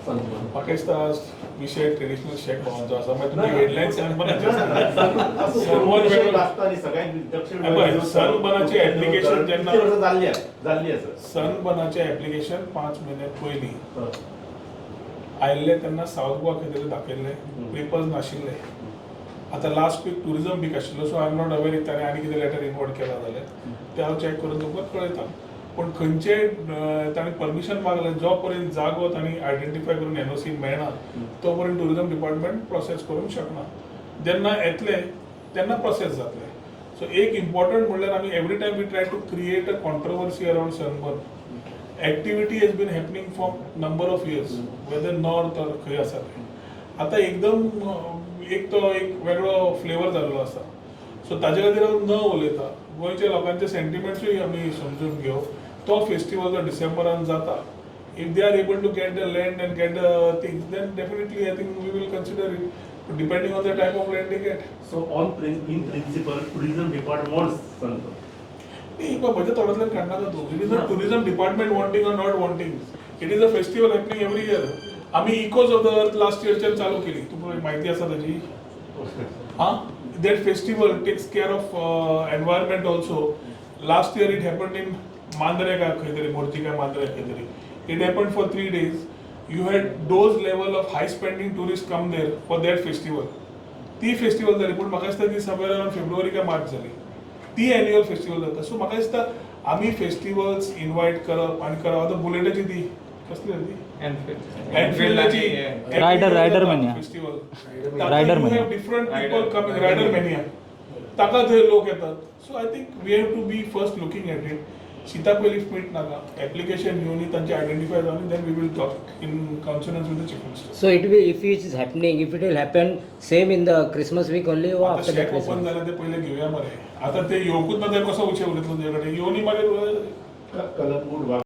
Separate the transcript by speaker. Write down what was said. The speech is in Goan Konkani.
Speaker 1: सनबर्न.
Speaker 2: म्हाका दिसता आज विशय ट्रेडिशनल शॅक भावांचो आसा, मागीर तुमी हेडलायन्स सनबर्नाचे. सनबर्न वेगळो.
Speaker 1: आसता न्ही सगळ्यांत दक्षिण
Speaker 2: हे पळय, सनबर्नाचें application जेन्ना-
Speaker 1: कितलीं वर्सां जाल्ली आसा, जाल्ली आसा.
Speaker 2: सनबर्नाचें एप्लिकेशन 5 म्हयने पयलीं आयिल्ले तेन्ना सावथ गोवा खंय तरी दाखयल्ले, पेपर्स नाशिल्ले. आतां लास्ट वीक टुरिझम वीक आशिल्लो, so I am not aware if ताणें आनी कितें लेटर इनवर्ट केला जाल्यार. ते हांव चॅक करून तुमकां कळयता. पूण खंयचे ताणें परमिशन मागलें, जो पर्यंत जागो तांणी आयडेंटिफाय करून एनओसी मेळना, तो पर्यंत टुरिझम डिपार्टमेंट प्रोसेस करूंक शकना. जेन्ना येतले तेन्ना प्रोसेस जातले. सो एक इम्पॉर्टंट म्हणल्यार आमी every time we try to create a controversy around sunburn. Activity has been happening for number of years, whether north or खंय आसा ते. आतां एकदम एक तो एक वेगळो फ्लेवर जाल्लो आसा. सो ताजे खातीर हांव न उलयता, गोंयच्या लोकांचे सेंटिमेंट्सूय आमी समजून घेवप. तो फेस्टिवल जो डिसेंबरान जाता, if they are able to get the land and get the things, then definitely I think we will consider it, depending on the type of land they get.
Speaker 1: So on in principle, tourism department wants sunburn.
Speaker 2: नाही, पण म्हज्या तोंडांतल्यान काडनाका तूं. It is not tourism department wanting or not wanting. It is a festival happening every year. आमी Echoes of the Earth last इयरच्यान चालू केली. तुमकां माहिती आसा ताजी? हा, that festival takes care of environment also. Last year it happened in Mandrem काय खंय तरी, मोरजी काय मांद्रे खंय तरी. It happened for 3 days. You had those level of high spending tourist come there for that festival. ती फेस्टिवल जाली, पूण म्हाका दिसता ती समवेर अराउंड फेब्रुवारी काय मार्च जाली. ती एन्युअल फेस्टिवल जाता. सो म्हाका दिसता आमी फेस्टिवल्स इनवायट करप आनी करप. आतां बुलेटाची ती कसली ती एनफिल्डाची
Speaker 3: Rider Mania.
Speaker 2: Festival.
Speaker 3: Rider Mania.
Speaker 2: Different people coming, Rider Mania, ताका थंय लोक येतात. So I think we have to be first looking at it. शिता पयलीं मीट नाका, एप्लिकेशन घेवन तांचे आयडेंटिफाय जावन, then we will talk in consonance with the Chief Minister.
Speaker 4: So it will, if it is happening, if it will happen same in the Christmas week only or
Speaker 2: आता
Speaker 4: after the
Speaker 2: shack open
Speaker 4: Christmas?
Speaker 2: जाल्यार ते पयले घेवया मरे. आतां ते येवकूच ना, ते कसो विशय उलयतलो तुजे कडेन येवनी मागीर.
Speaker 1: कलंगूट.